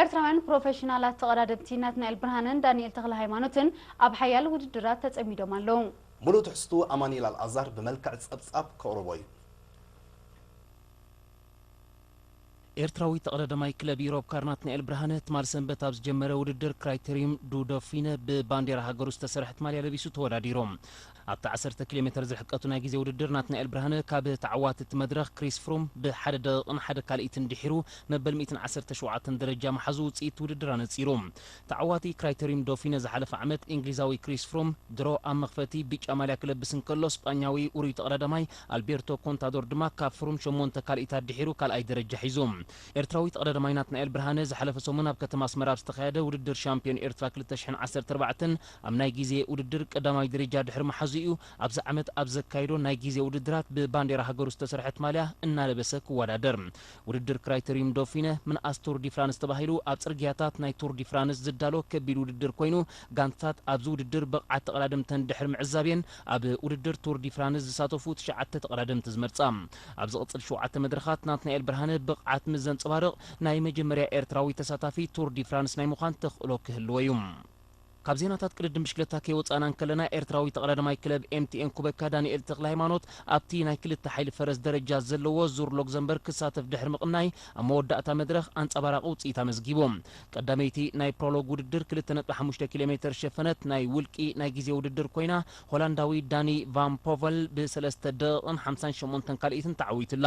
ኤርትራውያን ፕሮፌሽናላት ተቐዳደምቲ ናትናኤል ብርሃነን ዳንኤል ተኽለ ሃይማኖትን ኣብ ሓያል ውድድራት ተጸሚዶም ኣለዉ። ሙሉእ ትሕዝቱ ኣማኑኤል ኣልኣዛር ብመልክዕ ጸብጻብ ከቕርቦ እዩ። ኤርትራዊ ተቐዳዳማይ ክለብ ዩሮፕ ካር ናትናኤል ብርሃነ ትማል ሰንበት ኣብ ዝጀመረ ውድድር ክራይቴሪዩም ዱ ዶፊነ ብባንዴራ ሃገሩ ዝተሰርሐት ማልያ ለቢሱ ተወዳዲሩ። ኣብቲ ዓሰርተ ኪሎ ሜትር ዝርሕቀቱ ናይ ግዜ ውድድር ናትናኤል ብርሃነ ካብ ተዓዋቲ እቲ መድረኽ ክሪስ ፍሩም ብሓደ ደቂቕን ሓደ ካልኢትን ድሒሩ መበል ሚእትን ዓሰርተ ሸውዓተን ደረጃ ምሓዙ ውጽኢት ውድድር ኣነጺሩ። ተዓዋቲ ክራይቴሪዩም ዶፊነ ዝሓለፈ ዓመት እንግሊዛዊ ክሪስ ፍሩም ድሮ ኣብ መኽፈቲ ብጫ ማልያ ክለብስ እንከሎ፣ ስጳኛዊ ውሩይ ተቐዳዳማይ ኣልቤርቶ ኮንታዶር ድማ ካብ ፍሩም ሸሞንተ ካልኢታት ድሒሩ ካልኣይ ደረጃ ሒዙ። ኤርትራዊ ተቐዳዳማይ ናትናኤል ብርሃነ ዝሓለፈ ሰሙን ኣብ ከተማ ኣስመራ ኣብ ዝተኻየደ ውድድር ሻምፒዮን ኤርትራ ክልተ ሽሕን ዓሰርተ ኣርባዕተን ኣብ ናይ ግዜ ውድድር ቀዳማይ ደረጃ ድሕሪ ምሓዙ እዩ ኣብዚ ዓመት ኣብ ዘካየዶ ናይ ግዜ ውድድራት ብባንዴራ ሃገሩ ዝተሰርሐት ማልያ እናለበሰ ክወዳደር። ውድድር ክራይተሪዩም ዶፊነ ምንኣስ ቱር ዲ ፍራንስ ተባሂሉ ኣብ ጽርግያታት ናይ ቱር ዲ ፍራንስ ዝዳሎ ከቢድ ውድድር ኮይኑ፣ ጋንታታት ኣብዚ ውድድር ብቕዓት ተቐዳደምተን ድሕሪ ምዕዛብ እየን ኣብ ውድድር ቱር ዲ ፍራንስ ዝሳተፉ ትሽዓተ ተቐዳደምቲ ዝመርጻ። ኣብ ዝቕጽል ሸውዓተ መድረኻት ናትናኤል ብርሃነ ብቕዓት ምስ ዘንጸባርቕ ናይ መጀመርያ ኤርትራዊ ተሳታፊ ቱር ዲ ፍራንስ ናይ ምዃን ተኽእሎ ክህልዎ እዩ። ካብ ዜናታት ቅድድም ብሽክለታ ከይወጻና እንከለና፣ ኤርትራዊ ተቐዳዳማይ ክለብ ኤምቲኤን ኩበካ ዳንኤል ተኽለ ሃይማኖት ኣብቲ ናይ ክልተ ሓይሊ ፈረስ ደረጃ ዘለዎ ዙር ሉክዘምበርግ ክሳተፍ ድሕሪ ምቕናይ፣ ኣብ መወዳእታ መድረኽ ኣንጸባራቒ ውጽኢት ኣመዝጊቡ። ቀዳመይቲ ናይ ፕሮሎግ ውድድር ክልተ ነጥቢ ሓሙሽተ ኪሎ ሜትር ዝሸፈነት ናይ ውልቂ ናይ ግዜ ውድድር ኮይና፣ ሆላንዳዊ ዳኒ ቫን ፖቨል ብሰለስተ ደቂቕን ሓምሳን ሸሞንተን ካልኢትን ተዓዊቱላ።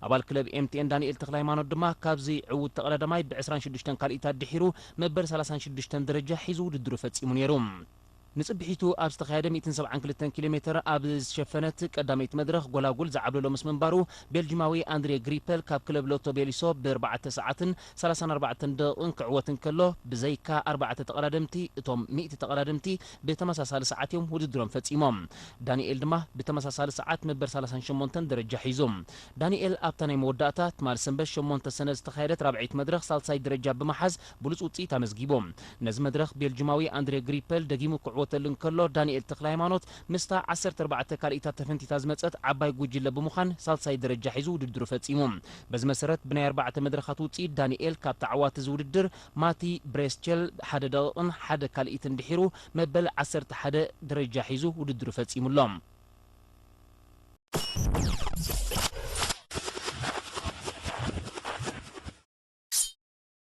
ኣባል ክለብ ኤምቲኤን ዳንኤል ተኽለ ሃይማኖት ድማ ካብዚ ዕዉት ተቐዳዳማይ ብዕስራን ሽዱሽተን ካልኢታት ድሒሩ መበል ሰላሳን ሽዱሽተን ደረጃ ሒዙ ውድድሩ ፈጺሙ ነይሩ። ንጽብሒቱ ኣብ ዝተኻየደ ሚእትን ሰብዓን ክልተን ኪሎ ሜትር ኣብ ዝሸፈነት ቀዳመይቲ መድረኽ ጎላጉል ዝዓብለሎ ምስ ምንባሩ፣ ቤልጂማዊ ኣንድሬ ግሪፐል ካብ ክለብ ሎቶ ቤሊሶ ብኣርባዕተ ሰዓትን ሰላሳን ኣርባዕተን ደቂቕን ክዕወት እንከሎ፣ ብዘይካ ኣርባዕተ ተቐዳደምቲ፣ እቶም ሚእቲ ተቐዳደምቲ ብተመሳሳሊ ሰዓት እዮም ውድድሮም ፈጺሞም። ዳንኤል ድማ ብተመሳሳሊ ሰዓት መበል ሰላሳን ሸሞንተን ደረጃ ሒዙ። ዳንኤል ኣብታ ናይ መወዳእታ ትማል ሰንበት ሸሞንተ ሰነ ዝተኻየደት ራብዐይቲ መድረኽ ሳልሳይ ደረጃ ብምሓዝ ብሉጽ ውጽኢት ኣመዝጊቡ። ነዚ መድረኽ ቤልጂማዊ ኣንድሬ ግሪፐል ደጊሙ ክዕወተሉ እንከሎ፣ ዳንኤል ተኽለ ሃይማኖት ምስታ ዓሰርተ ኣርባዕተ ካልኢታት ተፈንቲታ ዝመጸት ዓባይ ጉጅለ ብምዃን ሳልሳይ ደረጃ ሒዙ ውድድሩ ፈጺሙ። በዚ መሰረት ብናይ ኣርባዕተ መድረኻት ውጽኢት ዳንኤል ካብ ተዓዋቲ እዚ ውድድር ማቲ ብሬስቸል ሓደ ደቂቕን ሓደ ካልኢትን ድሒሩ መበል ዓሰርተ ሓደ ደረጃ ሒዙ ውድድሩ ፈጺሙ ኣሎ።